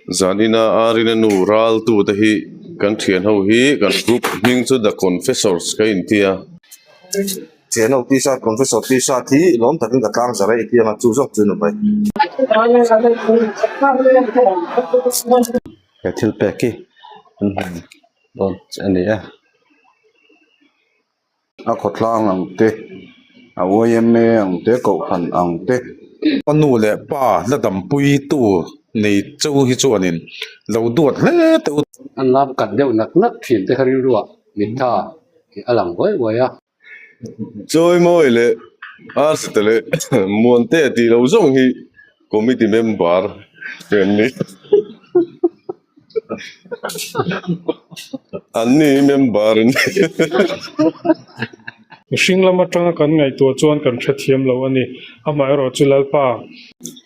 Zanina Arina nu raltu te hi kan thian ho hi kan group hming chu The Confessors ka inti a. Thian ho t-shirt Confessor t-shirt hi lawm takin ka tlang zar a i ti anga chu zawk chu ni mai. He thil pek hi an hmu dawn che a ni e. A khawtlang ang te, a yma ang te, kohhran ang te. Ka nu leh pa la dampui tu nei cheu hi chuanin lo duat hle teh u. An lam kat deuh nak nak thin te kha rilruah mitha a lang uai uai a. Chawimawi leh Arsi leh Muante tih lo zawng hi committee member an ni. An ni member an ni. Mihring lam atanga kan ngaihtuah chuan kan hrethiam lo a ni. Amaherawh chu Lalpa.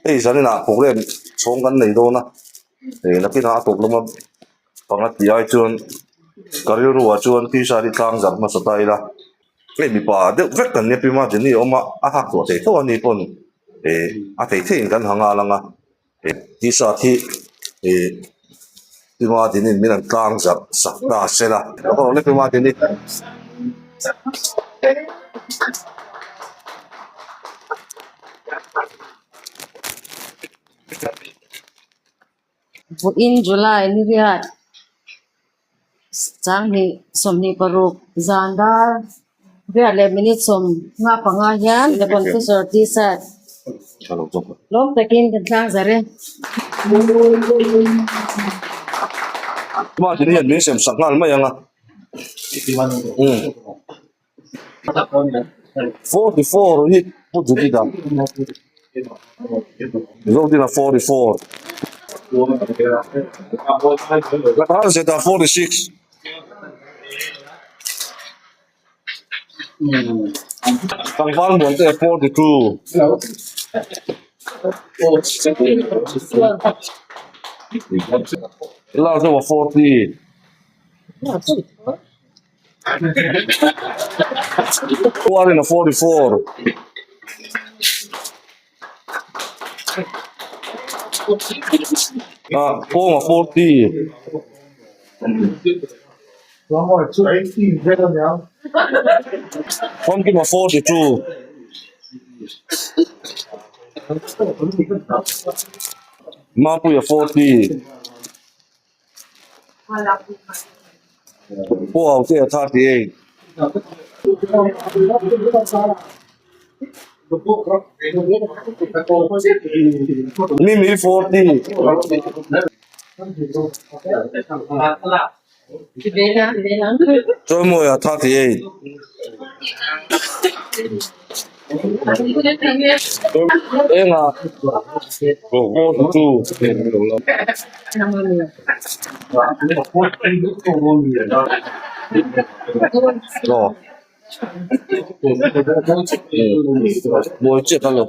Hei zaninah program chhawng kan nei dawn a, nakinah a tawp lama panga tih ai chuan ka rilruah chuan t-shirt hi tlang zarh hmasa ta ila, hei mipa deuh vek kan nia Pima Jenny a awm a, a hak tawh thei tho a ni pawn a thei theiin kan ha nghal ang a. T-shirt hi ih Pima Dinin min an tlang zarh sak ta se la. Aw le Pima Dini. Vawiin July ni riat changhnih 26 zan dar riat leh minute 55 hian The Confessor T-shirt lawm takin kan tlang zar e. Martin hian min sem sak nghal mai ang a. 44 hi pu Judith a Zodina 44 Lakhan Zeta 46 Tlangval Muante 42 Lalzoa 40. Kuarin a 44. Ah, Pawng a 40. Pumpkin a 42. Mapuia 40. Pu Aute a 38. Mimi 40. Chawimawi a 38. Enga 42. Aw. Mawi chiah ka lo.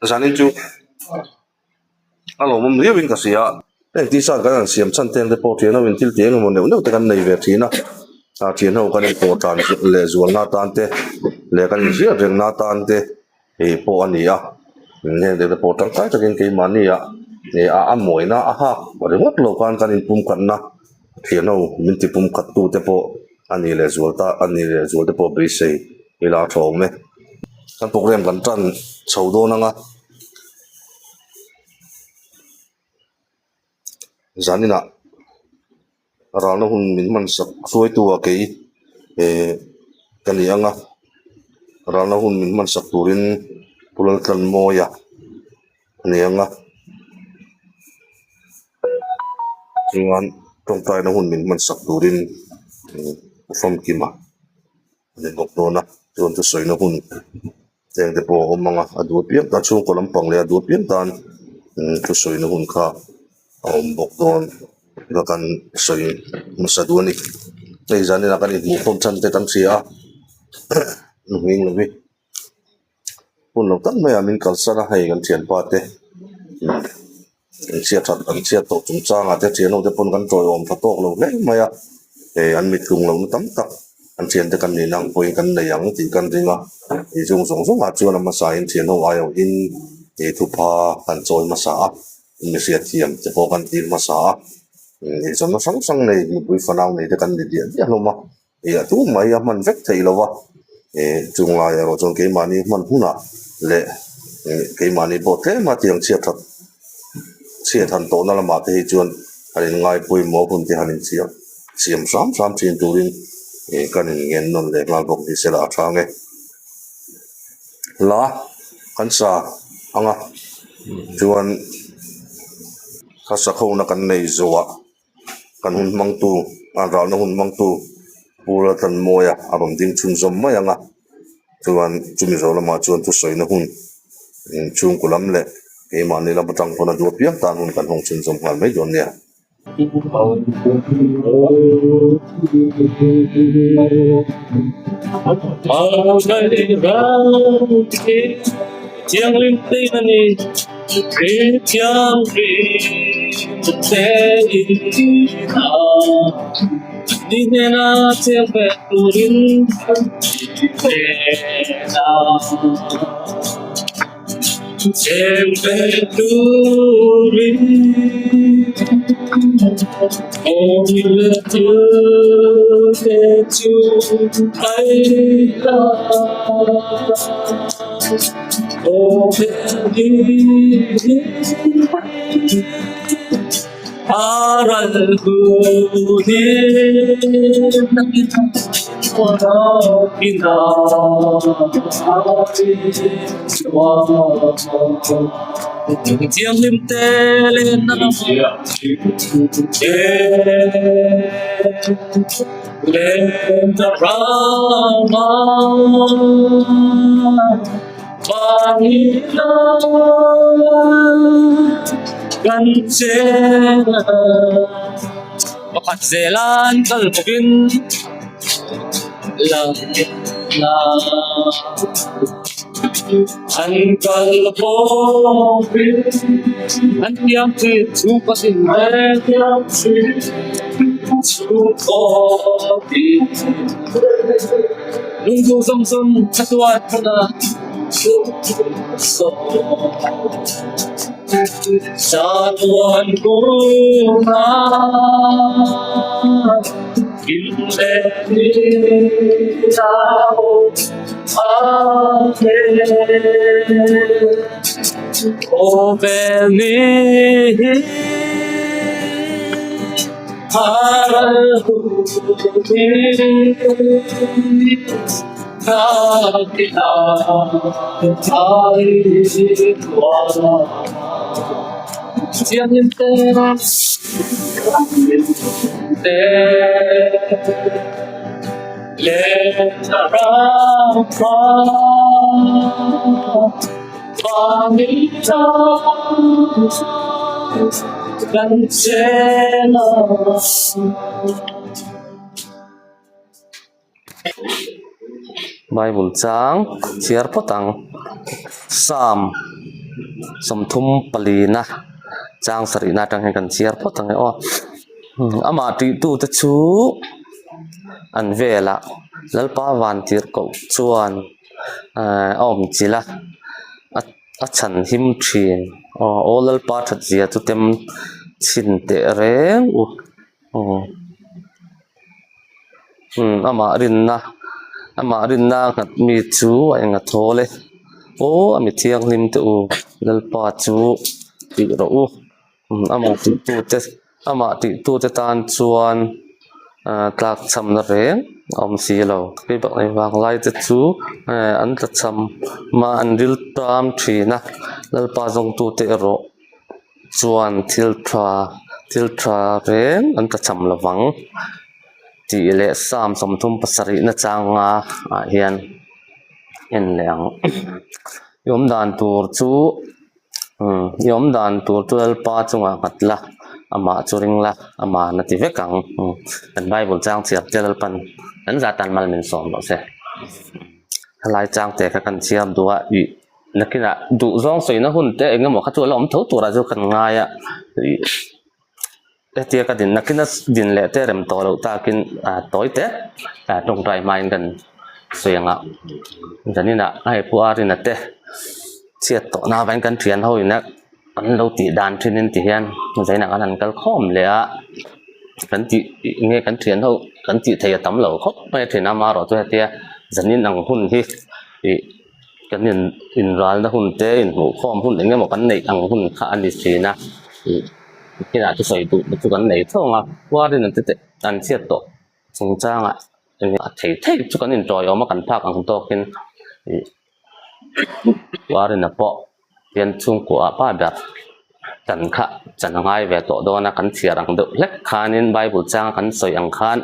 Zanin chu a lawmawm riau in ka hria a, heng t-shirt kan han siam chhan te pawh thian ho in thil tih engemaw neuh neuh te kan nei ve thin a, ah thian ho kan inpawh tan leh zualna tan te leh kan inhriat rengna tan te hei pawh a ni a, heng te pawh tangkai takin keimahni ah a mawina a hak ringawt lo khan kan inpumkhatna thian ho min ti pumkhat tu te pawh a ni leh zual ta a ni leh zual te pawh beisei ila a tha awm e. Kan program kan tan chho dawn ang a, zaninah ralna hun min hman sak hruaitu ah kei eh ka ni ang a, ralna hun min hman sak turin Pu Laltlanmawia a ni ang a, chuan tawngtaina hun min hman sak turin Pu Famkima a ni bawk dawn a, chuan thusawina hun heng te pawh a awm ang a, a duh apiang tan chhungkaw lampang leh a duh apiang tan thusawina hun kha. a awm bawk dawn ka kan sawi hmasa duh a ni hei zanin ah kan inhmuhkhawm chhan te kan hria a nghing lo hi hun lo tak mai ah min kalsan a hei kan thianpa te an chhiat that an chhiat tawh chungchang ah te thian ho te pawn kan tawiawm tha tawk lo hle mai a hei an mittlung lohna tam tak an thian te kan nihna ang pawhin kan nei ang tih kan ring a ih chung zawng zawng ah chuan a hmasa in thian ho ai awhin ih thupha kan chawi hmasa a mi hriatthiam te pawh kan tir hmasa a eizawnna hrang hrang nei mipui fanau nei te kan ni diah diah hlawm a ih a tum mai a hman vek theih lo va ih chung lai erawh chuan keimahni hman hunah leh ih keimahni pawh tlem a tiang chhiat that chhiat han tawhna lamah te hi chuan han in ngaipawimawh hun te han in siam siam hram hram thin turin ih kan in ngen nawn leh nghal bawk ni sela a tha nge. La kan sa ang a chuan hmasa khawna kan nei zawhah kan hun hmangtu an ralna hun hmangtu Pu Laltlanmawia a rawn ding chhunzawm mai ang a chuan chumi zawh lamah chuan thusawina hun chhungkaw lam leh keimahni lam atang pawn a duh apiang tan hun kan hawng chhunzawm nghal mai dawn nia. Pakhat zelan kal bawkin lang la an kal bawkin an thiam thin chhungkaw sin chhungkaw tin lungduh zawng zawng chatuan hmuna Chatuan huna Bible chang chhiar phawt ang Psalm 34 na chang sarihna atang hian kan chhiar phawt ang e aw amah tih tu te chu an velah Lalpa van tirh koh chuan ehh a awm chilh a a chhan him thin aw aw Lalpa that zia chu tem chhin teh reng u aw. Umm amah rinna amah rinna a nghat mi chu a eng a thawl e aw a mi thianghlim te u Lalpa chu tih rawh u umm amah tih tu te amah tih tu te tan chuan ah tlak chhamna reng a awm si lo vanglai te chu eh an tla chham a an ril tam thin a Lalpa zawng tu te erawh. Chuan thil tha thil tha reng an tla cham lo vang tih leh Psalm 37 na changa ah hian en leh ang i awm dan tur chu umm i awm dan tur chu Lalpa chungah nghat la. Amah chu ring la, Ama'n a ti vek ang. Kan Bible chang chhiar te Lalpan kan zah tan mal min sawm rawh se. Helai chang te kha kan chhiar duh a, ih nakinah duh zawng sawina hun te eng emaw kha chu a la awm tho turah chu kan ngai a, ih hetia ka din nakina din leh te rem tawh loh takin ah tawi te ah tawngtai hmain kan sawi ang a, zaninah a hei pu Arina te chhiat tawh na avangin kan thian ho ina an lo tih dan thin in ti hian zainah kan han kal khawm leh a kan tih nge kan thian ho kan tih theih a tam lo khawp mai a thin a amaherawhchu hetia zanin ang hun hi ih kan in inralna hun te inhmuh khawm hun eng emaw kan neih ang hun kha a ni thin a ih kinah thusawi duh te chu kan nei thawng a khuarin an ti an chhiat tawh chungchangah eng a thei thei chu kan intawiawm a kan phak ang tawkin ih khuarin a pawh. Hian chhungkua pa ber chan kha chan a ngai ve tawh dawn a kan chhiar ang deuh hlek khanin bible changa kan sawi ang khan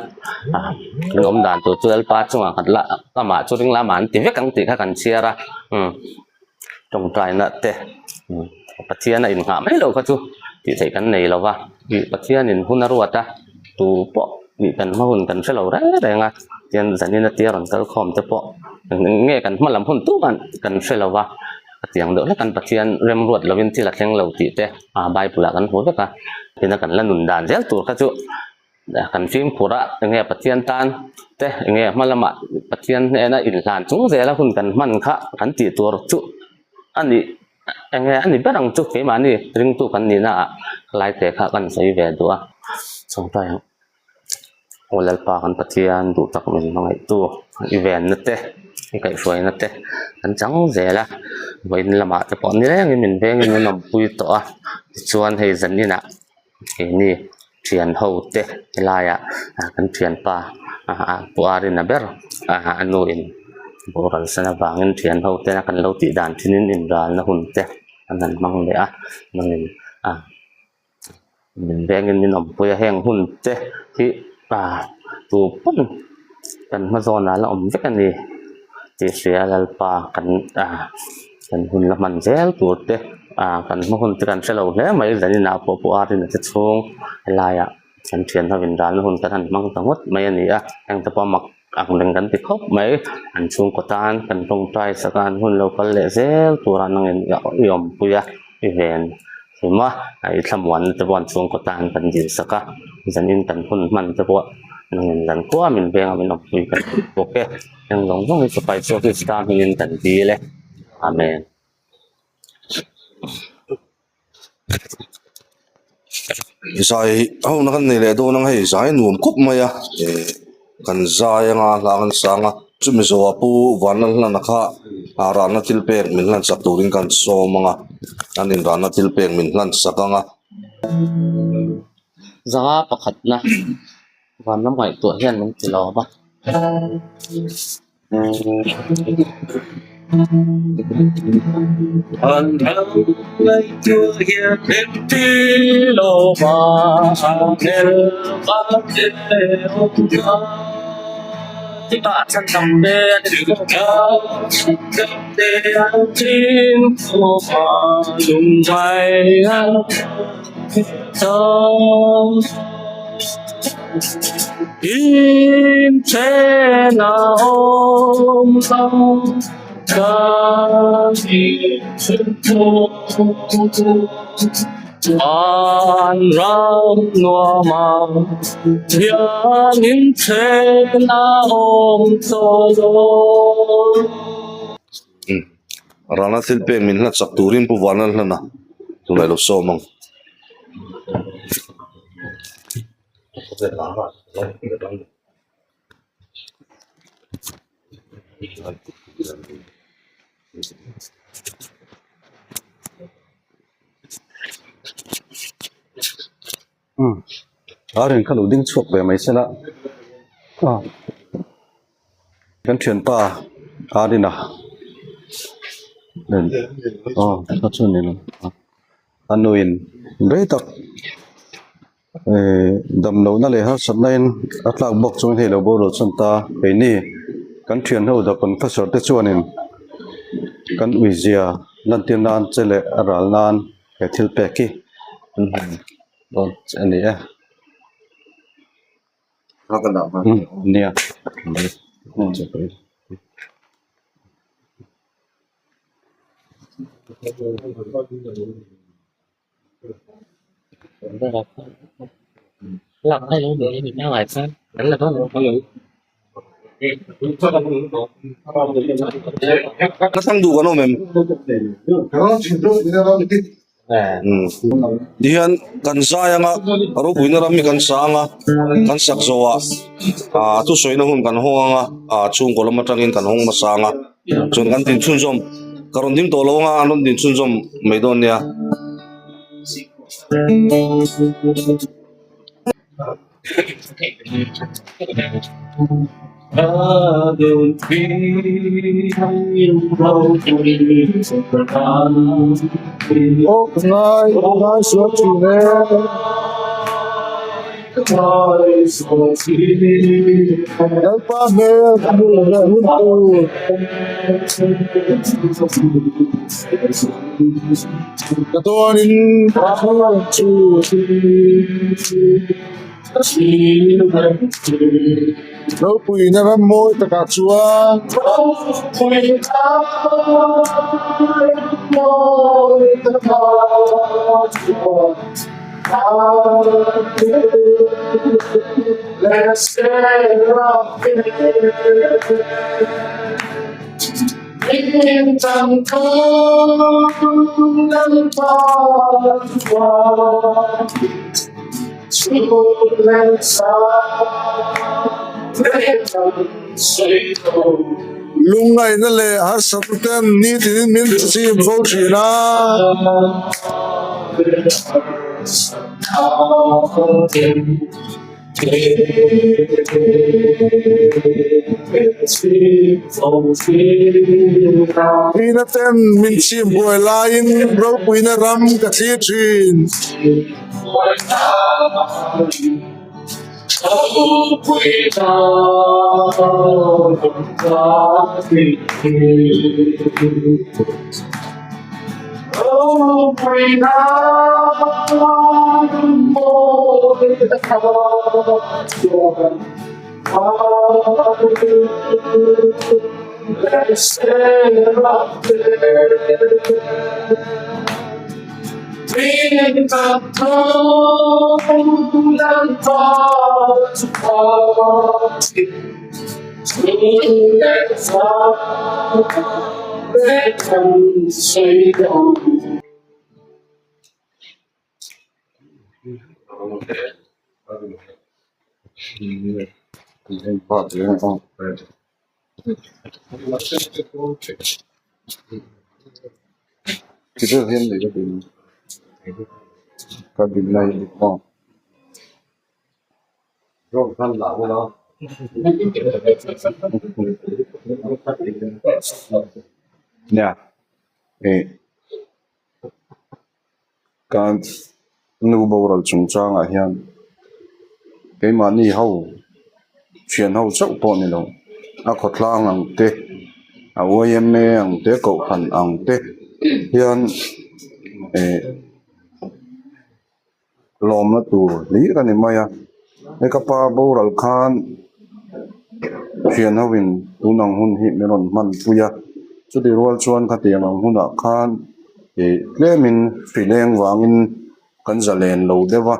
ah kan awm dan tur chu lalpa chungah khat la amah chu ring lamah an ti vek ang tih kha kan chhiar a umm tawngtaina te umm Pathian a inngah mai loh kha chu tih theih kan nei lo va ih Pathianin hun a ruat a tu pawh ih kan hma hun kan hre lo reng reng a tian zanin a tia rawn kal khawm te pawh eng nge kan hma lam hun tumah kan hre lo va. A tiang deuh hlek an Pathian remruat lovin thil a thleng lo tih te a Bible ah kan hmu vek a, tina kan la nun dan zel tur kha chu kan fimkhur a enge Pathian tan te enge hma lamah Pathian hnena inhlan chung zela hun kan hman kha kan tih tur chu a nih enge a ni ber ang chu keimahni ringtu kan nihna ah lai te kha kan sawi ve duh a chawngtai ang. Aw Lalpa kan Pathian duh tak min hmangaihtu i venna te i kaihhruaina te kan chang zel a vawiin lamah te pawh ni rengin min vengin min awmpui tawh a tichuan hei zaninah keini thian ho te helaiah kan thianpa pu Arina ber a nu in boral san avangin thian ho tena kan lo tih dan thinin inralna hun te an han hmang leh a nangin a. Min vengin min awmpui a heng hun te hi ah tu pawn kan hma zawnah la awm vek a ni tih hria Lalpa kan ah kan hun la hman zel tur te ah kan hma hun te kan hrelo hle mai zaninah pawh pu Arina te chhung helaiah kan thian ho inralna hun kan han hmang ta ngawt mai a ni a heng te pawh a mak ang reng kan ti khawp mai an chhungkaw tan kan tawngtai sak a an hun lo kal leh zel turah nangin i awmpui a i ven hlim a a i thlamuanna te pawh an chhungkaw tan kan dil sak a zanin kan hun hman te pawh nangin zan khua min veng a min awmpui kan ti bawk e heng zawng zawng hi fapa Isua Krista hmingin kan dil e Amen. Zai ho na kan nei leh dawn ang hei zai nuam khawp mai a eh kan zai anga hla kan sang a chumi zawhah pu Vanlalhlana kha ah ralna thil pek min hlan sak turin kan sawm ang a an inralna thil pek min hlan sak ang a. Zanga pakhatna vanram ngaihtuah hian min ti lawm a. Rana thil pek min hlat sak turin Pu Vanlalhlana tunah i lo sawm ang. A rin kha lo ding chhuak ve mai sela kan thianpa Arina aw kha chu ni lo a nuin rei tak Ehh damlohna leh harsatna in a tlak bawk chuan hei lo boruak chuan ta keini kan thian ho the confessor te chuanin kan uizia lantir nan che leh a ral nan he thil pek hi an hmu. dawn che a ni e. Nia. Ka thlang duh kan awm em? Tihian kan zai anga ropuina ram hi kan sa anga kan sak zawh ah ah thusawina hun kan hawng anga ah chhungkaw lam atangin kan hawng hmasa anga chuan kan din chhunzawm ka rawn ding tawh lo anga an rawn din chhunzawm mai dawn nia. Aw ka ngai ka ngai sual thin e. Lalpa hmel ka hmuh leh hun tur. Ka tuanin ka hmuh chu. Ropuina ram mawi takah chuan. Lungngaihna leh harsatna ten nitinin min chim fo thin a. Thihna ten min chim buai laiin ropuina ram ka thlir thin. Nia ih ka nu boral chungchangah hian keimahni ho thian ho chauh pawh ni lo a khawtlang ang te a yma ang te kohhran ang te hian ih. Lawmna tur hlir a ni mai a, he ka pa boral khan thian ho in tun ang hun hi min rawn hman pui a, chuti rual chuan khatiang ang hunah khan ih tlemin hri leng vangin kan zalen lo deuh a,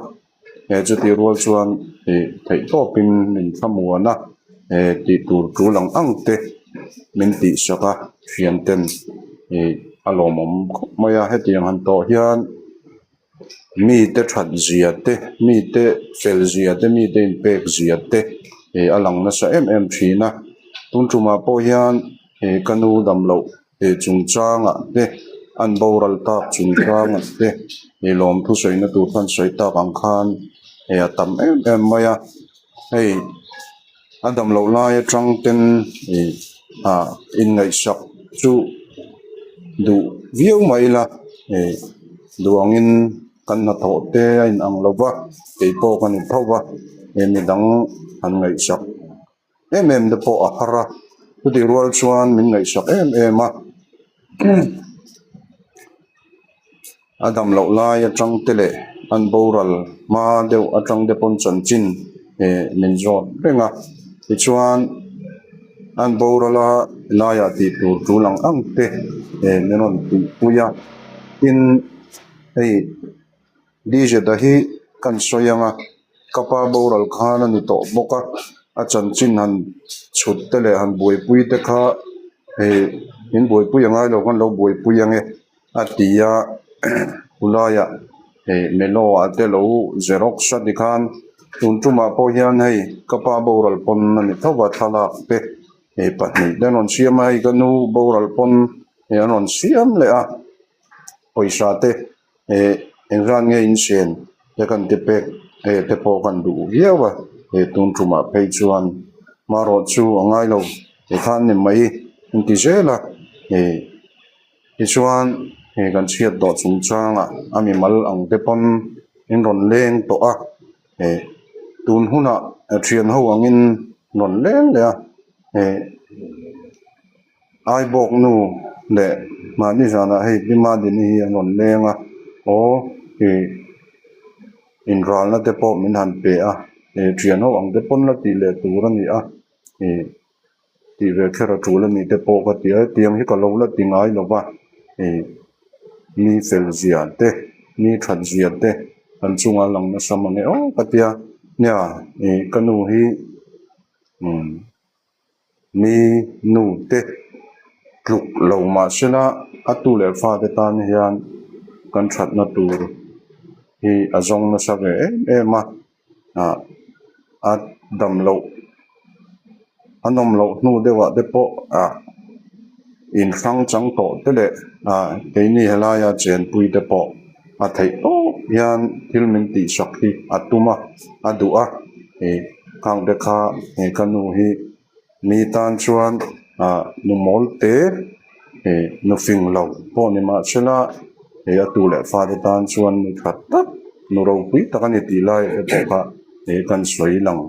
he chuti rual chuan ih theih tawpin min thlamuan a, eh tih tur tul ang ang te min tihsak a thian ten ih a lawmawm khawp mai a, hetiang han tawh hian. Mite that zia te mite fel zia te mite inpek zia te ih a lang nasa em em thin a tun tumah pawh hian ih ka nu dam loh ih chungchangah te an boral tak chungchangah te ih lawm thusawi na tur khan sawi tak ang khan ih a tam em em mai a hei a dam loh lai atang ten ih ah inngaihsak chu duh viau mai ila ih duangin kan hnathawh te a inang lo va keipawh kan in tho va ih midang han ngaihsak em em te pawh a har a chutih rual chuan min ngaihsak em em a. A dam loh lai atang te leh an boral hma deuh atang te pawn chanchin eh min zawt reng a tichuan an boral a laiah tih tur tul ang ang te eh min rawn tih pui a tin hei Dizet-a hi kan sawi ang a ka pa boral khan a ni tawh bawk a a chanchin han chhut te leh han buaipui te kha eh min buaipui a ngai lo khan lo buaipui ang e. A ti a khulaiah eh melo ah te lo xerox a ti khan tun tumah pawh hian hei ka pa boral pawn a ni tho va thlalak te eh pahnih te an rawn siam a hei ka nu boral pawn eh an rawn siam leh a pawisa te eh engzat nge in sen te kan ti pek eh te pawh kan duh viau a eh tun tumah phei chuan hmarawh chu a ngai lo tikhan ni mai an ti zel a eh. Tichuan he kan chhiat tawh chungchangah a mimal ang te pawn in rawn leng tawh a, eh tun hunah thian ho angin rawn leng leh a, eh Aibawk nu leh mahni zanah hei Pi Madini hi an rawn leng a, aw ih inralna te pawh min han pe a, eh thian ho ang te pawn la tih leh tur a ni a, ih. Tih ve kher a tul a nih te pawh ka ti a hetiang hi ka lo la ti ngai lo va ih mi fel zia te mi that zia te an chunga lang nasa mang e aw ka tia nia ih ka nu hi umm mi nu te tluk lo mahsela a tu leh fate tan hian kan thatna tur hi a zawng nasa ve em em a. ah a dam loh a nawm loh hnu deuh ah te pawh ah inhrang chang tawh te leh ah keini helaia chenpui te pawh a theih tawp hian thil min tih sak hi a tum a a duh a ih khang te kha he ka nu hi Mi tan chuan ah nu mawl te ih nu fing lo pawh ni mahsela ih a tu leh fate tan chuan nu tha tak nu ropui tak a ni tih lai te pawh kha ih kan sawi lang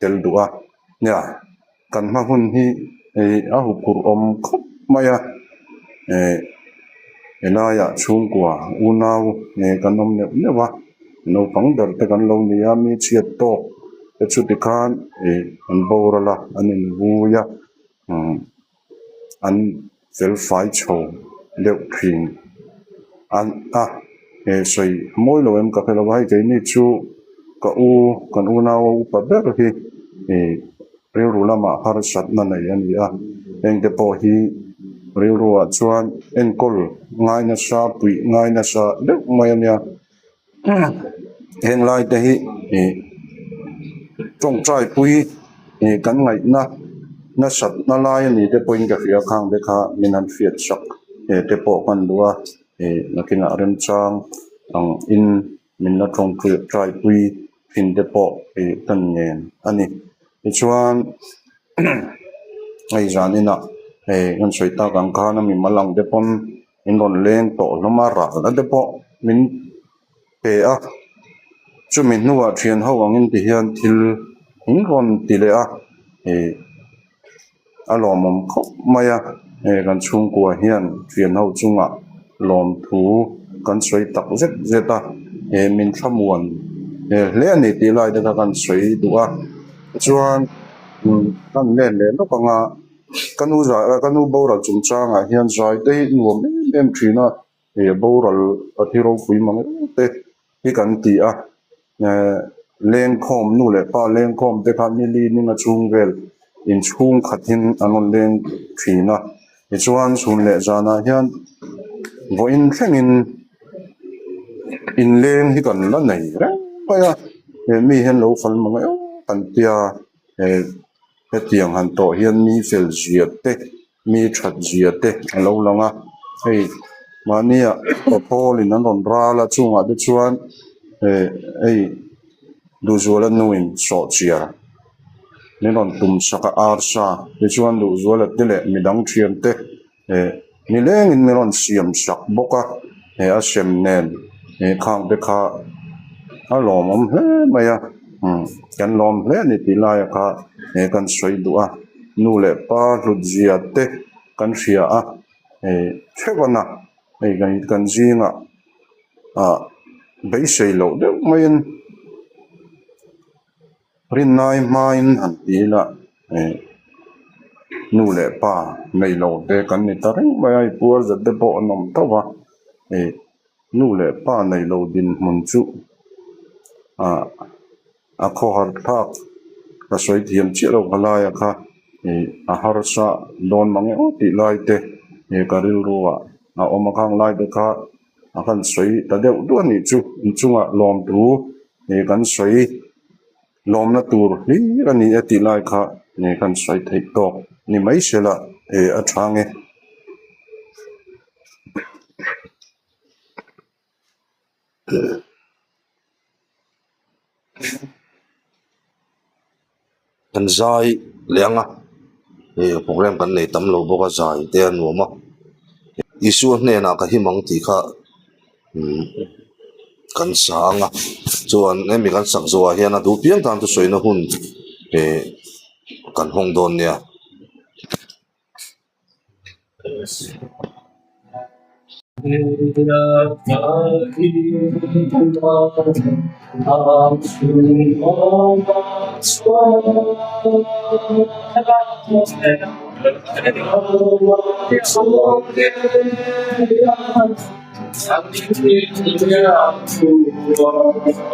tel duh a nia kan hma hun hi ih a huphurh awm khawp mai a ih helaiah chhungkua unau ih kan awm neuh neuh a. Naupang ber te kan lo ni a mi chhiat tawk te chu tikhan ih an boral a an invui a umm an fel fai chho deuh thin an a eh sawi mawi lo em ka hre lo a hei keini chu ka u kan unau a upa ber hi ih rilru lamah harsatna nei a ni a hengte pawh hi rilruah chuan enkawl ngai nasa puih ngai nasa deuh mai a nia. Heng lai te hi ih tawngtai pui ih kan ngaihna nasat na lai a ni te pawhin ka hria khang te kha min han hriat sak eh te pawh kan duh a ih nakinah remchang ang in min la tawngtai pui thin te pawh ih kan nen a ni tichuan hei zan inah eh kan sawi tak ang khan a mimal ang te pawn. In rawn leng tawh hlawm a ralna te pawh min pe a chumi hnuah thian ho angin ti hian thil in rawn ti leh a ih a lawmawm khawp mai a hei kan chhungkua hian thian ho chungah lawmthu kan sawi tak zet zet a he min thlamuan hle a ni tih lai te kha kan sawi duh a chuan kan let leh lawk ang a. Ka nu zai ka nu boral chungchangah hian zai te hi nuam em em thin a ih boral a thi ropui mang em te hi kan ti a eh lengkhawm nu leh pa lengkhawm te kha nili ninga chhung vel inchhung khatin an rawn leng thin a tichuan chhun leh zanah hian vawiin thlengin inleng hi kan la nei reng mai a he mi hian lo fal mang em kan tia eh. Hetiang han tawh hian mi fel zia te mi that zia te a lo lang a hei mahnia tawthawl in an rawn ral a chungah te chuan eh hei Duhzuala nuin sawhchiar min rawn tum sak a arsa tichuan Duhzuala te leh midang thian te eh nilengin min rawn siam sak bawk a he a sem nen he khang te kha a lawmawm hle mai a umm kan lawm hle a ni tih laia kha he kan sawi duh a nu leh pa hlut zia te kan hria a eh theuh a na hei kan zingah. Ah beisei loh deuh maiin Rinnai hmain han ti ila eh nu leh pa nei lo te kan ni ta reng mai a, i puar zet te pawh an awm tho va eh nu leh pa nei lo dinhmun chu ah a khawhar thlak ka sawi thiam chiah lo ka laia kha ih a harsa dawn mang emaw tih lai te ih ka rilru ah a awm a khang lai te kha a kan sawi ta deuh duah a nih chu inchungah lawmthu ih kan sawi lawmna tur hlir a ni e tih lai kha ih kan sawi theih tawk ni mai se la ih a tha ang e. Kan zai leh ang a ih program kan nei tam lo bawk a zai te a nuam a Isua hnenah ka him ang tih kha umm kan sa ang a chuan hemi kan sak zawhah hian a duh piang tan chu sawina hun ih kan hawng dawn nia.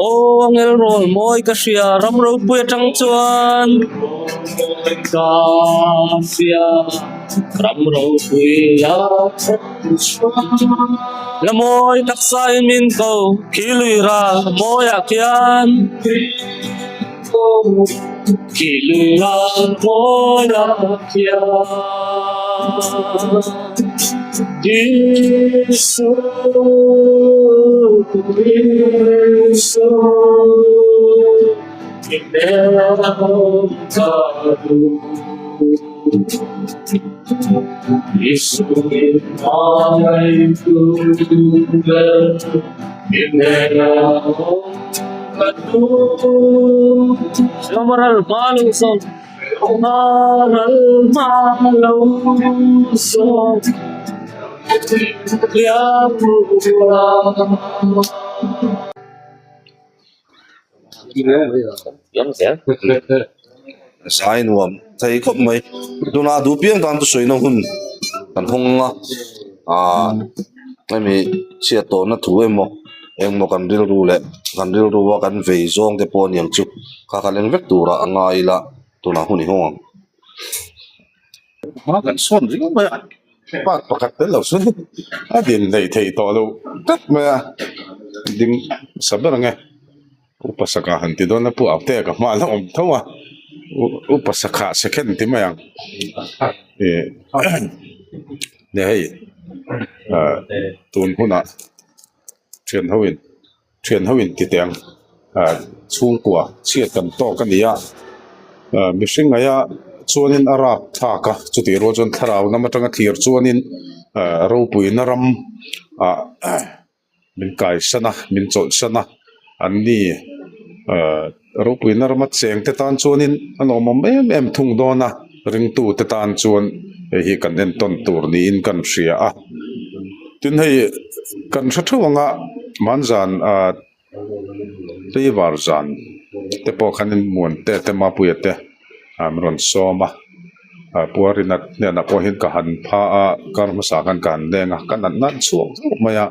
Aw angel rawl mawi ka hria ram ropui atang chuan ka hria ram ropui la mawi taksa in min ko khi lui ral mawiah khian khi lui ral mawiah khian Isu Isu Isu Moral malu so moral malu so Zai nuam thei khawp mai tuna duh piang tan chu sawina hun kan hawng a ahh hemi chhiat tawhna thu emaw engmaw kan rilru leh kan rilru a kan vei zawng te pawh a niang chu kha kha leng vek turah a ngai ila tunah hun i hawng ang. Hma kan sawn ring mai a part pakhat tel lo chuan a din hleih theih tawh loh tlat mai a ding sa ber ang e upa saka han ti dawn a pu Autea ka hma la awm tho a upa sakha second ti mai ang ih nia hei ah tun hunah thian ho in. Thian ho in ti teh ang ah chhungkua chhiat kan tawk a ni a ah mihring ngaia chuanin a rap thlak a chutih rual chuan thlarau lam atanga thlir chuanin ah ropuina ram ah min kaisan a min chawlhsan a an ni ah ropuina rama cheng te tan chuanin a lawmawm em em thung dawn a ringtu te tan chuan hei hi kan entawn tur niin kan hria a tin hei kan hre theuh ang a hmanzan ah tleivar zan te pawh khanin Muante te Mapuia te an rawn sawm a ah Puarina hnenah pawh hian ka han pha a kar hmasa khan ka han leng a ka natna an chhuak zauh mai a.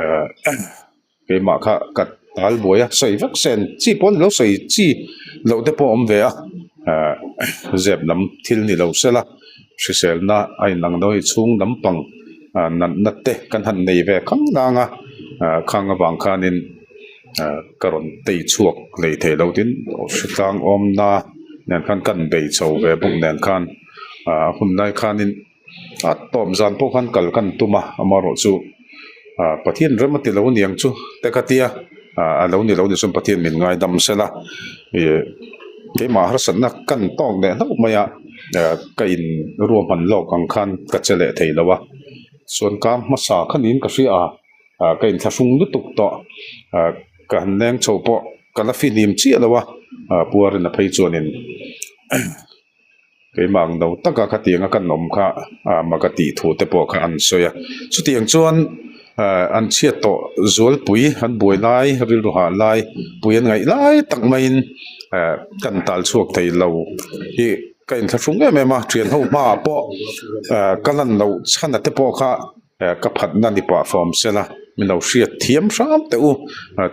Eh keimah kha ka tal buai a sawi vek sen chi pawh ni lo sawi chi loh te pawh a awm ve a eh zep lam thil ni lo sela hriselna a inang lo hei chhung lampang ah natna te kan han nei ve khang nang a ah khang avang khanin ah ka rawn tei chhuak lei thei lo tin hritlang awmna nen khan kan bei chho ve bawk nen khan ah hun lai khanin. A tawp zan pawh khan kal kan tum a amaherawh chu ah Pathian rem a ti lo aniang chu te ka tia ah a lo ni lo ni chuan Pathian min ngaidam sela ih keimah harsatna kan tawk leh hlauh mai a ah ka in ruahman lawk ang khan ka che leh thei lo a chuan kar hmasa kha niin ka hria a ah ka inthlahrung lutuk tawh ah ka han leng chho pawh ka la fihlim chiah lo a ah puarin a phei chuanin. Keimah ang lo taka khatianga kan awm kha ah mak a tih thu te pawh kha an sawi a. Chutiang chuan An chhiat tawh zualpui an buai lai rilru hah lai pui an ngaih lai tak maiin kan tal chhuak thei lo hi ka inthlahrung em em a thian ho hmaah pawh ka lan loh chhan a te pawh kha ka phatna ni pah fawm sela min lo hriat thiam hram teh u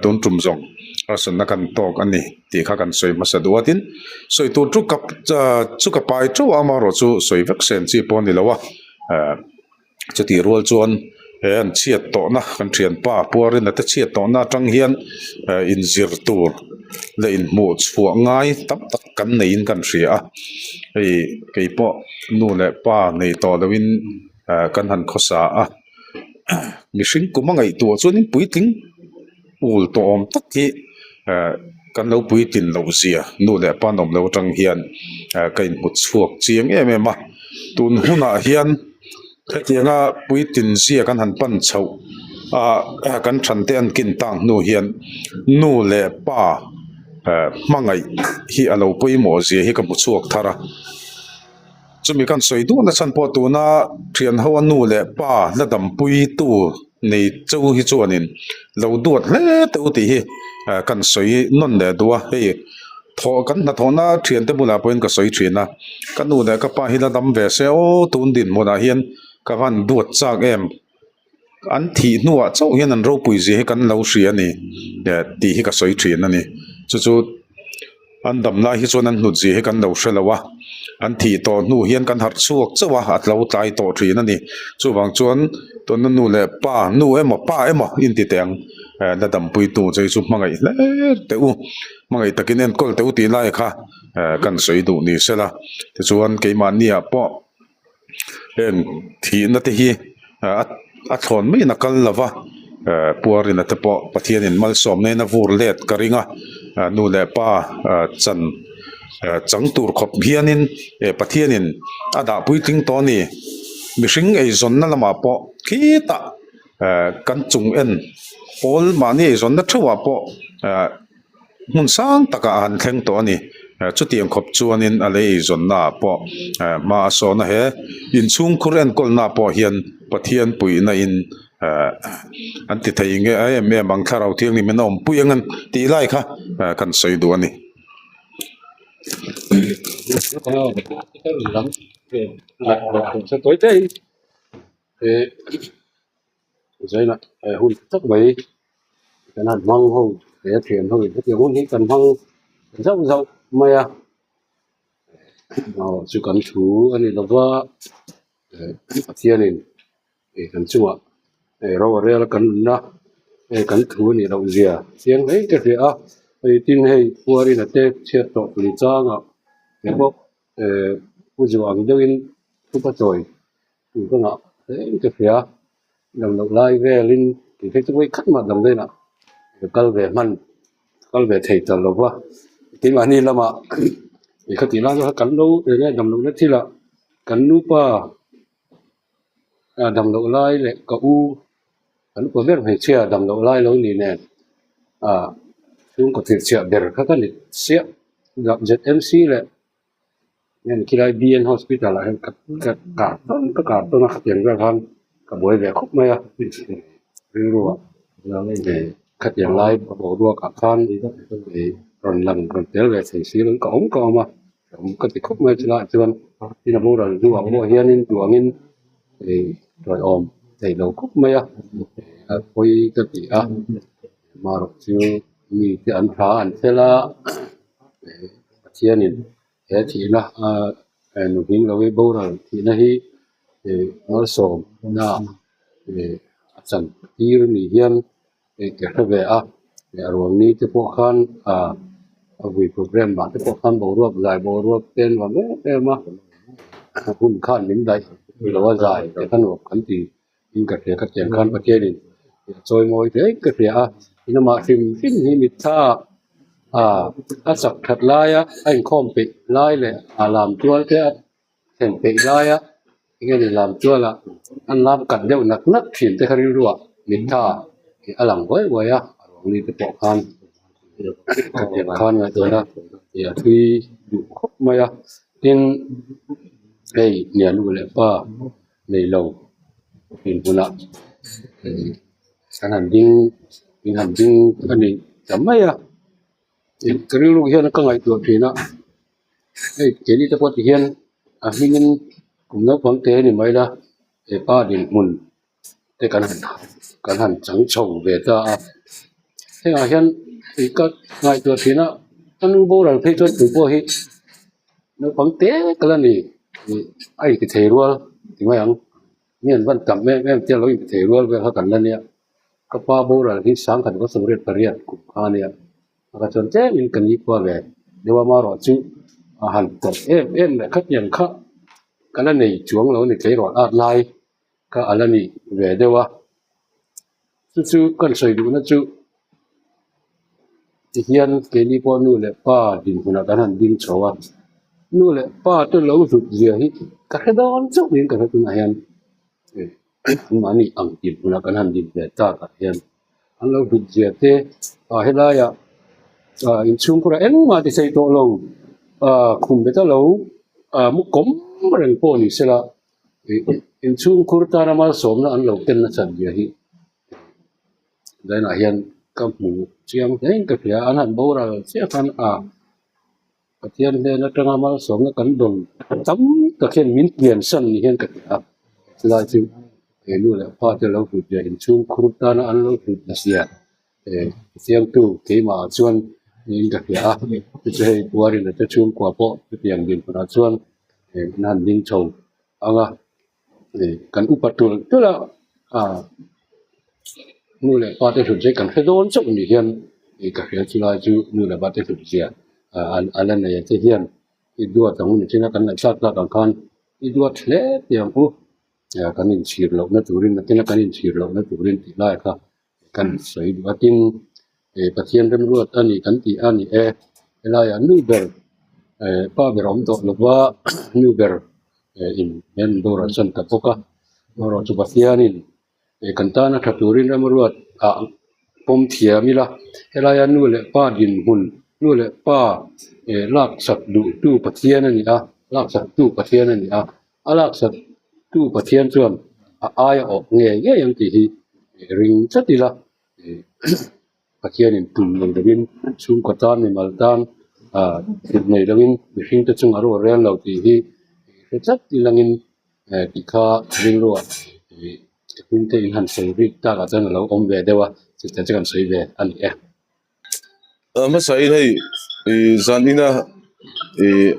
tun tum zawng harsatna kan tawk a ni tih kha kan sawi hmasa duh a tin sawi tur chu ka chu ka pai teuh a amaherawhchu sawi vek sen chi pawh a ni lo a. Chutih rual chuan he an chhiat tawhna kan thianpa Puarina te chhiat tawhna atang hian inzir tur leh inhmuh chhuah ngai tam tak kan neiin kan hria a, hei kei pawh nu leh pa nei tawh loin kan han khawsa a, mihring kum a ngaihtuah chuanin puitling ul tawh awm tak hi kan lo puitlin loh zia nu leh pa an awm loh atang hian ka inhmu chhuak chiang em em a, tun hunah hian hetianga puitlin zia kan han pan chhoh a kan thante an kin tak hnu hian nu leh pa hmangaih hi a lo pawimawh zia hi ka hmu chhuak thar a. Chumi kan sawi duhna chhan pawh tuna thian ho a nu leh pa la dampui tu nei cheu hi chuanin lo duat hle teh u tih hi kan sawi nawn leh duh a, hei thawh kan hnathawhna thiante bulah pawhin ka sawi thin a, ka nu leh ka pa hi la dam ve se aw tun dinhmunah hian ka van duat chak em. An thih hnuah chauh hian an ropui zia hi kan lo hria a ni tih hi ka sawi thin a ni. Chu chu an dam lai hi chuan an hnut zia hi kan lo hre lo a, an thih tawh hnu hian kan harh chhuak chauh a, a tlo tlai tawh thin a ni. Chuvang chuan tuna nu leh pa, nu emaw pa emaw inti teh ang la dampuitu che hi chu hmangaih hle teh u, hmangaih takin enkawl teh u tih lai kha kan sawi duh ni sela. Tichuan keimahniah pawh. Heng thihna te hi a thlawn maiin a kal lova puarina te pawh Pathianin malsawmna in a vur let ka ring a nu leh pa chan chang tur khawp hianin Pathianin a dah puitling tawh a ni mihring eizawnna lamah pawh khitah kan chung en pawl mahni eizawnna theuhah pawh. Hmun sang takah a han thleng tawh a ni. Chutiang khawp chuanin a lei eizawnna ah pawh hma a sawn a, he inchhungkhur enkawlna pawh hian Pathian puihna in an ti thei nge em em ang thlarau thianghlim in a awmpui ang tih lai kha kan sawi duh a ni. Zaina hun tak mai kan han hmang ho he thian ho in hetiang hun hi kan hmang zauh zauh mai a aw chu kan thu a ni lova Pathianin kan chungah ro a rel a kan nunna kan thu a nih loh zia chiang hle ka hria a hei tin hei khuarin a te chhiat tawh tun changah te pawh pu zuah ang deuhin thupa chawi Tih ka ngah hle in ka hria, dam loh lai velin tih phei chu vawi khat mah dam velah ka kal ve hman, ka kal ve thei ta lo va, keimahni lamah ih kha tih lai kha kan lo eng nge dam lohna thilah kan nupa ah dam loh lai leh ka u kan upa ber hmeichhia dam loh lai lo ni nen ah chhungkaw thirchhiah ber kha ka ni chiah Z M C leh. Heng khilai B N hospital ah hian ka ka kar tawn ka kar tawn a khatiang vel khan ka buai ve khawp mai a rilru ah khatiang lai boruak ah khan ih rawn lang rawn tel ve thei si lovin ka awm ka awm a awm ka ti khawp mai chulaiah chuan tin a boral hnuah pawh hianin duangin ih tawiawm theih lo khawp mai a a pawi ka ti a amaherawh chu mite an tha an fel a. Pathianin he thihna nuhing lo hi boral thihna hi malsawmna a chan tir ni hian ka hre ve a, a ruang ni te pawh khan a vui programme ah te pawh khan boruak zai boruak te an nuam em em a, hun khan min daih lo a zai te kha nuam kan ti. In ka hria ka tiang khan Pathianin a chawi mawi hle in ka hria a, in amah hrim hrim hi mitthla ah a chak that laia a inkhawm peih lai leh a lam tual te a thlen peih laia eng nge lam tualah an lam kat deuh nak nak thin te kha rilru ah mitthla a lang uai uai a, a ruang ni te pawh khan ka tiang khan ngaihtuahna a thui duh khawp mai a, tin hei hnial u leh pa. Nei lo dinhmunah. Kan han ding in han ding a ni ta mai a ka rilru hian ka ngaihtuah thin a hei keini te pawh ti hian a hmingin kum naupang te ni mai la hepa dinhmun te kan han kan han chang chho ve ta a hengah hian ih ka ngaihtuah thin a ka nu boral phei chuan tupawh hi naupang te ka la ni ih a inti thei rual ti mai ang. Mi an van tam em em te a lo inti thei rual vel kha kan la nia ka pa boral hi sangkhat vaw 88 kum kha a nia a ka chuan tlem in ka ni kual ve deuh a amaherawh chu a han tawrh em em leh khatiang kha ka la nei chuang lo a ni tleirawl at lai kha a la ni ve deuh a chu chu kan sawi duhna chu tihian keini pawh nu leh pa dinhmunah kan han ding chho a nu leh pa te lo hlut zia hi ka hre dawn chauh niin ka hre tunah hian mahni ang dinhmunah kan han din ve tak ah hian an lo hlut zia te ah helaiah ah inchhungkhurah engmah ti thei tawh lo ah khum beta lo ah mu kawm reng pawh ni sela inchhungkhur tana malsawmna an lo ken nasat zia hi zainah hian ka hmu chiang hle in ka hria an han boral chiah khan a Pathian hnen atanga malsawmna kan dawn tam tak hian min piansan ni hian ka hria a chulai chu he nu leh pa te lo hlut leh inchhungkhur tana an lo hlut zia eh siamtu keimah ah chuan niin ka hria a chu chu hei puarin a te chhungkua pawh chutiang dinhmunah chuan eh an han ding chho ang a eh kan upa tulh tulh a ah nu leh pa te hlut zia kan hre dawn chauh ni hian ih ka hria chulai chu nu leh pa te hlut zia ah a la nei a te hian i duat ang u ni chin a kan ngaihthlak tlak ang khan i duat hle tih ang u. Kan inchhir lohna turin nakin a kan inchhir lohna turin tih lai kha kan sawi duh a tin eh Pathian remruat a ni kan tih a ni e helaiah nu ber eh pa ber a awm tawh lova nu ber eh in hian boral san ta bawk a amaherawh chu Pathianin eh kan tana tha turin remruat ah pawm thiam ila helaia nu leh pa dinhmun nu leh pa eh laksak duhtu Pathian a ni a laksak tu Pathian a ni a. A laksak tu Pathian chuan a aia awk ngei ngei ang tih hi ring tlat ila Pathianin tum nei lovin chhungkaw tan mimal tan ah tum nei lovin mihring te chungah ruah rel lo tih hi hre tlat ilangin tih kha rilruah hming te in han sawi rik takah chuan a lo awm ve deuh a chutiang chu kan sawi ve a ni e. Hmasa in hei ih zan ina ih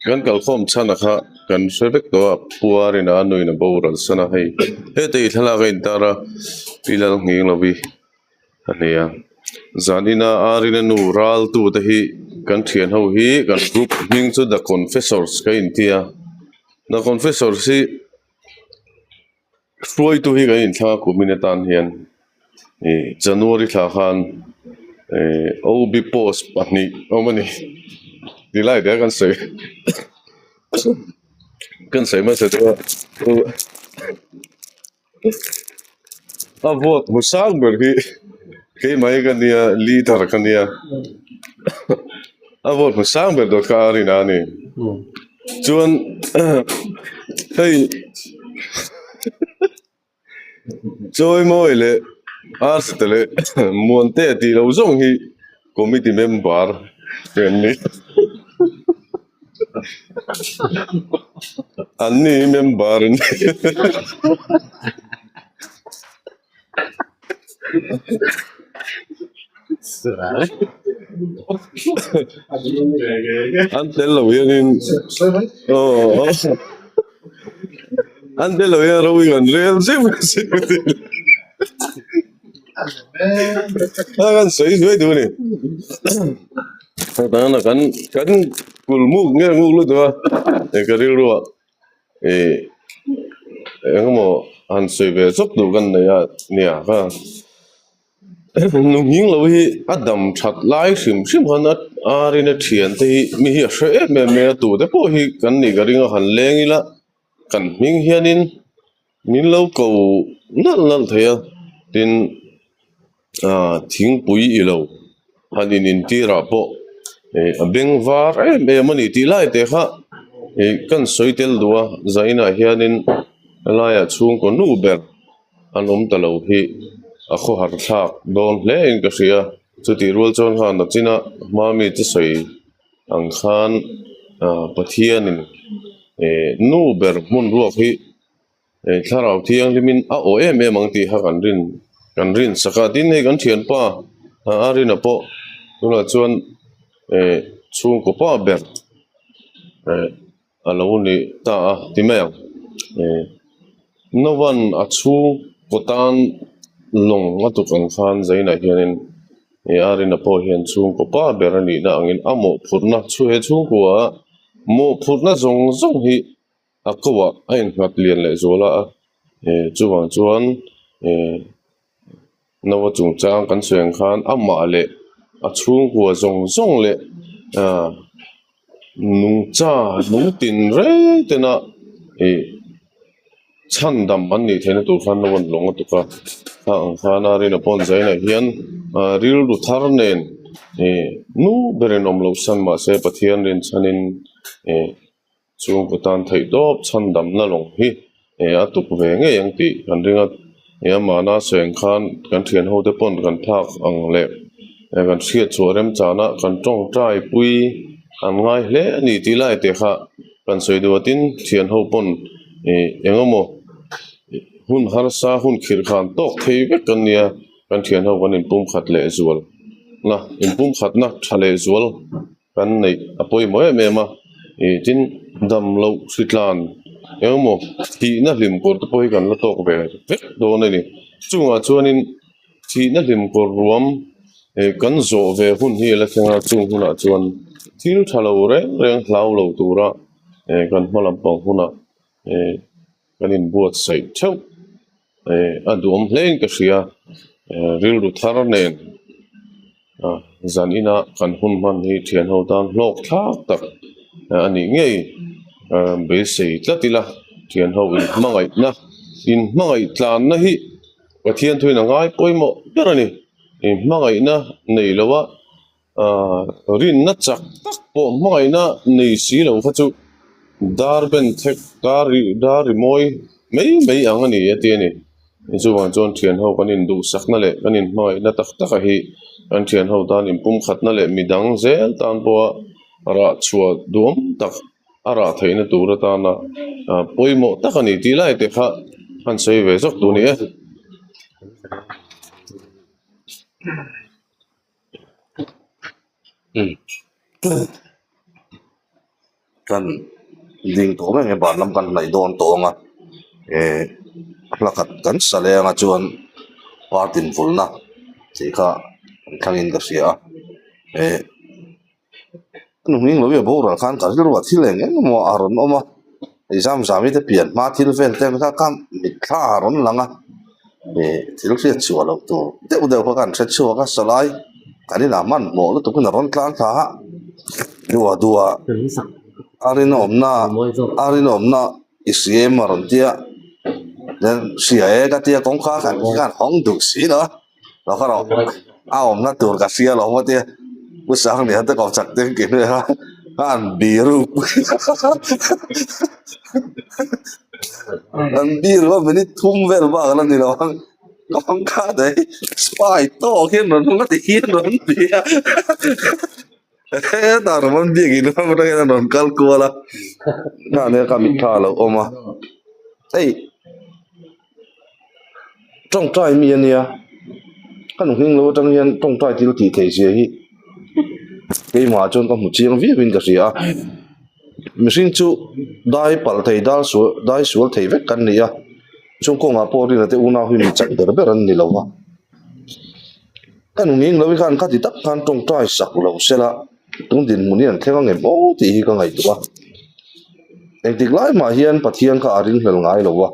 kan kalkhawm chhan a kha kan hre vek tawh a puar in a nuin a boral san a hei heta ih thlalak a intar a pi lal nghing lo hi a ni a zan ina ar in a nu ral tu te hi kan thian ho hi kan group hming chu the confessors ka inti a the confessors hi. Hruaitu hi kan inthlak a kumin atan hian ih January thla khan ih OB post pahnih a awm a ni ti lai te kan sawi kan sawi hmasa chu a vote hmu sang ber hi keimah hi ka nia leader ka nia a vote hmu sang ber dawt kha a rin a ni. Chuan hei Chawimawi leh Arsa leh Muante tih loh zawng hi committee member te an ni. An ni hi member an ni. An tel lo hianin aw an tel lo hian ro in an rel zeuh zeuh a kan sawi zuai duh a ni tana kan kan kulmuk nge nguk lutuk a ka rilruah. Ih engemaw han sawi ve chawp duh kan nei a nia kha nunghing lo hi a dam that lai hrim hrim khan a arin a thian te hi mi hi a hre em em mai a tute pawh hi kan nih ka ring a han leng ila kan hming hianin min lo ko nalh nalh thei a tin ah thingpui ilo han in intir ah pawh ih a beng var em em a ni tih lai te kha ih kan sawi tel duh a zainah hianin helaiah chhungkaw nu ber. an awm ta lo hi a khawhar thlak dawn hle in ka hria chutih rual chuan khan a china hma mi te sawi ang khan ah Pathian in eh nu ber hmun ruak hi eh thlarau thianghlim in a aw em em ang tih kha kan rin kan rin sak a tin hei kan thianpa a rina pawh tunah chuan eh chhungkaw pa ber eh. a lo ni ta a ti mai ang eh Nova'n a chhungkaw tan lawng a tuk ang khan Zainah hianin eh Arina pawh hian chhungkaw pa ber a nihna angin a mawhphurhna chu he chhungkua mawhphurhna zawng zawng hi a ko ah a innghat lian leh zual a eh chuvang chuan eh. Nova chungchang kan sawi ang khan amah leh a chhungkua zawng zawng leh ah nungcha nung tin reng tena ih chhandam an nih theihna tur khan Nova'n lawng a tuk a khang ang khan a rin a pawn zainah hian ah rilru thar nen ih nu berin awm loh san mahse Pathian rinchhanin ih. Chhungkaw tan theih tawp chhandamna lawng hi eh a tuk ve ngei ang tih kan ring a, eh amahna sawi ang khan kan thian ho te pawn kan phak ang leh eh kan hriat chhuah remchana kan tawngtai pui an ngai hle a ni tih lai te kha kan sawi duh a tin thian ho pawn ih eng emaw hun harsa hun khirh khan tawk thei vek kan nia kan thian ho kan inpumkhat leh zual na inpumkhatna tha leh zual. Kan neih a pawimawh em em a, ih tin dam loh hritlan engemaw thihna hlim kawr te pawh hi kan la tawk ve vek dawn a ni. Chungah chuanin thihna hlim kawr ruam ih kan zawh ve hun hi a la thleng a, chung hunah chuan thil tha lo reng reng hlau lo tura ih kan hma lampang hunah ih kan inbuatsaih theuh. Eh a duhawm hle in ka hria eh rilru thar nen ah zan ina kan hun hman hi thian ho tan hlawk thlak tak a nih ngei ah beisei tlat ila thian ho in hmangaihna in hmangaih tlanna hi Pathian thuin a ngai pawimawh ber a ni in hmangaihna nei lo a. Ahh rinna chak tak pawh hmangaihna nei si lo kha chu dar ben thek dar ri dar ri mawi mai mai ang a ni a ti a ni. Chuvang chuan thian ho kan induhsakna leh kan inhmangaihna tak tak a hi kan thian ho tan inpumkhatna leh midang zel tan pawha rah chhuah duhawm tak a rah theihna tur atana ah pawimawh tak a ni tih lai te kha han sawi ve zawk tur a ni e. Kan ding tawh reng e ban lam kan hnaih dawn tawh ang a eh hla khat kan sa leng a chuan party invulna tih kha an thlangin ka hria a eh Nunghing lo hi a boral khan ka rilru ah thil eng eng emaw a rawn awm a exam zam hi te pian hma thil vel te kha kha mitthla a rawn lang a ih thil hriat chhuah loh tur deuh deuh kha kan hre chhuak a sawlai kan inah hmanhmawh lutuk in a rawn tlang thla a duah duah a rinawmna a rinawmna i hria em a rawn tia then hria e ka tia kawngka khan hawng duh si lo a. Lo kha rawh a awmna tur ka hria lo maw tia Pu Sanglian te kawp chak te ki hnuai kha a an biru an biru a minute thum vel bak ala ni lo ang kawngka te hi spy tawk hian rawn hmang a ti hian rawn ti a hetah rawn biakin atangin a rawn kal kual a hnah ka mitthla a lo awm a hei. Tawngtai mi a nia ka nuhming lo atang hian tawngtai thil tih theih zia hi keimah chuan ka hmu chiang viau in ka hria a mihring chu dai palh thei dal sual dai sual thei vek kan ni a chung kawngah pawh rinna te unau hi mi chak ber ber an ni lo a ka nuhming lo hi khan khati tak khan tawngtai sak lo sela tun dinhmun hi an thleng ang em aw tih hi ka ngaihtuah a engtik lai mah hian Pathian kha a ringhlel ngai lo a.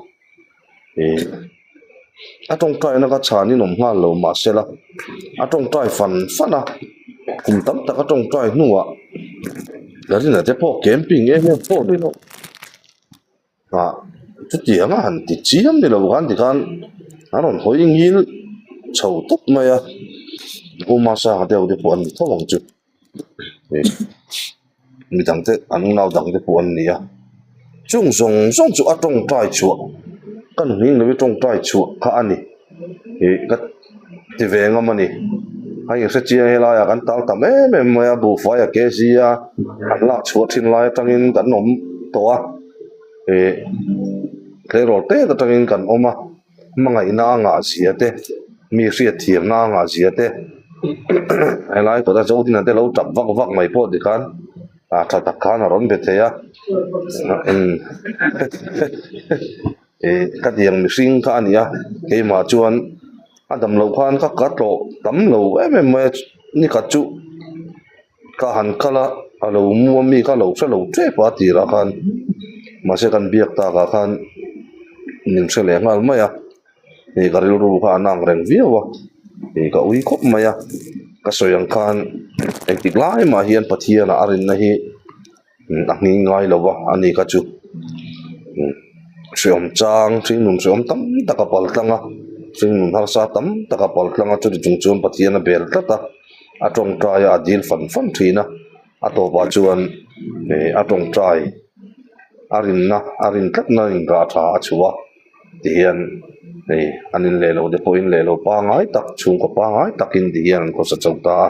Ih a tawngtaina kha chhanin awm nghal lo mahsela a tawngtai fan fan a kum tam tak a tawngtai hnuah Larina te pawh camping em em pawh ni lo ah chutiang a han ti chiam ni lo khan tikhan an rawn hawi ngil chho tawp mai a U Masanga deuh te pawh an ni tho ang chu. Midang te an nau dang te pawh an ni a chung zawng zawng chu a tawngtai chhuah. Ka nuhing lo hi tawngtai chhuah kha a ni ih ka ti ve ngam a ni. A inhre chiang helai ah kan tal tam em em mai a buhfai a kg a an lak chhuah thin lai atangin kan awm tawh a ih tleirawl tet atangin kan awm a hmangaihna a ngah zia te mi hriat thiamna a ngah zia te helai kawta Zodina te lo tap vak vak mai pawh tikhan. Ah tha tak khan a rawn be thei a ih ka tiang mihring kha a ni a keimah chuan a dam loh khan ka ka tlawh tam lo em em mai a nikhat chu ka han kal a a lo mu a mi kha a lo hre lo tep a tirah khan mahse kan biak takah khan min hre leh nghal mai a. Hei ka rilru kha a nang reng viau a ih ka ui khawp mai a ka sawi ang khan engtik lai mah hian Pathian ah a rinna hi a nghing ngai lo va a ni kha chu hreawm chang hringnun hreawm tam tak a pal tlang a hringnun harsa tam tak a pal tlang a chuti chung chuan Pathian a bel tlat a a tawngtai a a dil fan fan thin a a tawpah chuan ih a tawngtai a rinna a rin tlatna inrah tha a chhuah a. Ti hian hei an in leh loh te pawh in leh loh pangai tak chhungkaw pangai takin ti hian an khawsa chho ta a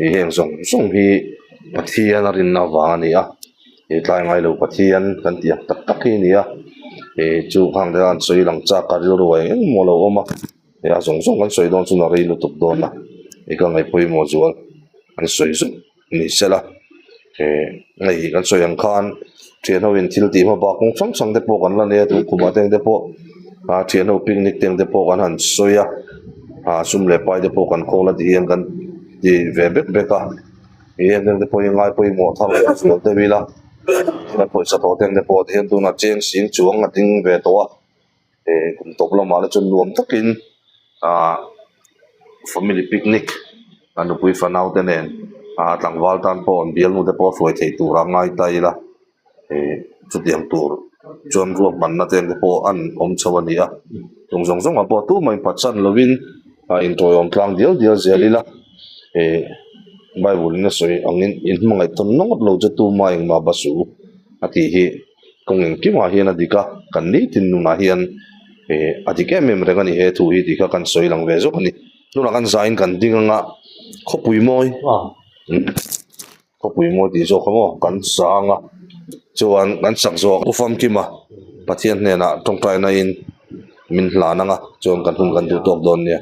ih heng zawng zawng hi Pathian a rinna avang a ni a ih tlai ngai lo Pathian kan tih ang tak tak hi a ni a ih chu khang te khan sawi lang chak a rilru eng engmaw lo awm a ih a zawng zawng kan sawi dawn chuan a rei lutuk dawn a ih ka ngaih pawimawh zual an sawi zeuh. Ni sela eh hei kan sawi ang khan thian ho in thil tih hma bak kawng hrang hrang te pawh kan la nei a tun khumah te ang te pawh ah thian ho picnic te ang te pawh kan han sawi a ah sum leh pai te pawh kan khawl a ti hian kan ti ve bek bek a ih heng te pawh hi ngai pawimawh thar leh zual deuh ila pawisa tawh te ang te pawh ti hian tunah cheng sing chuang a ding ve tawh a. Eh kum tawp lamah te chuan nuam takin ah family picnic a nupui fanau te nen ah tlangval tan pawh an bialnu te pawh a hruai theih tur a ngai ta ila eh chutiang tur chuan ruahmanna te te pawh an awm chho a ni a chung zawng zawngah pawh tumah inphatsan lovin ah intawiawm tlang dial dial zel ila eh bible in a sawi angin inhmangaih tawn nawt lo chu tumah engmah ba suh u a tih hi. Kawng engkimah hian a dik a, kan nitin nunah hian eh a dik em em reng a ni he thu hi tih kha kan sawi lang ve zawk a ni. Tunah kan zain kan ding anga khawpui mawi khawpui mawi tih zawk kha maw kan sa anga chuan kan sak zawk U Famkima Pathian hnenah tawngtaina in min hlan anga chuan kan hun kan duh tawk dawn nia.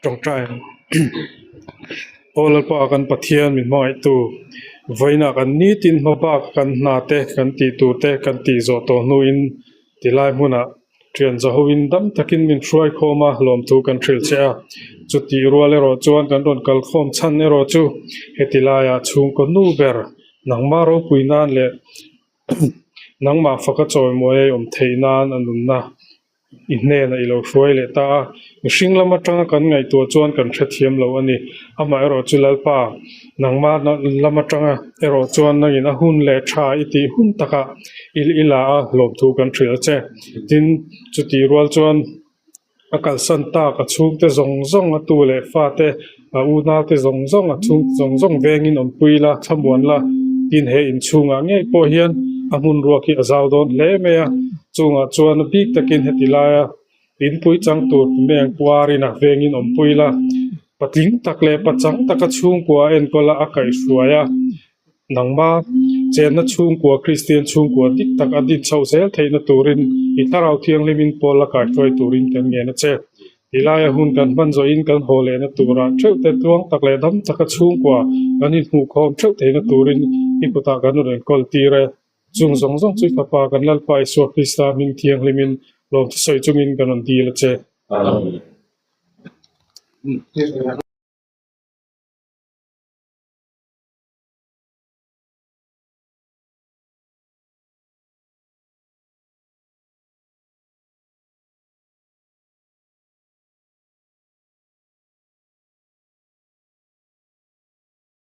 Tawngtai ang. Aw Lalpa kan Pathian min hmangaihtu vawiinah kan nitin hma bak kan hna te kan tih tur te kan tih zawh tawh hnuin tilai hmunah thian zahoin dam takin min hruai khawm a lawmthu kan hrilh che a. Chutih rual erawh chuan kan rawn kal khawm chhan erawh chu heti laiah chhungkaw nu ber nangmah ropui nan leh nangmah faka chawimawi a i awm theih nan a nunna I hnenah i lo hruai leh ta a, mihring lam atanga kan ngaihtuah chuan kan hrethiam lo a ni. Amaherawh chu Lalpa, nangmah lam atanga erawh chuan nangin a hun leh tha i tih hun takah i i la a, lawmthu kan hrilh a che. Tin, chutih rual chuan a kalsan tak a chhungte zawng zawng a tu leh fate, a unaute zawng zawng a chhungte zawng zawng vengin awmpui la, thlamuan la, tin he inchhungah ngei pawh hian a hmun ruak hi a zau dawn hle mai a. Chungah chuan a bik takin heti laia inpui chang tur meng puarin a vengin awmpui la, patling tak leh pachang taka chhungkua a enkawl a, a kaihhruai a. Nangma chenna chhungkua Kristian chhungkua dik tak a din chhoh zel theihna turin i thlarau thianghlimin pawl a kaihhruai turin kan ngen a che. Ti laia hun kan hman zawhin kan haw lehna turah theuh te tluang tak leh dam taka chhungkua kan inhmuhkhawm theuh theihna turin i kutah kan rawn enkawl tir e. Chung zawng zawng chu i Fapa kan Lalpa Isua Krista hming thianghlimin lawmthu sawi chungin kan rawn dil a che. Amen.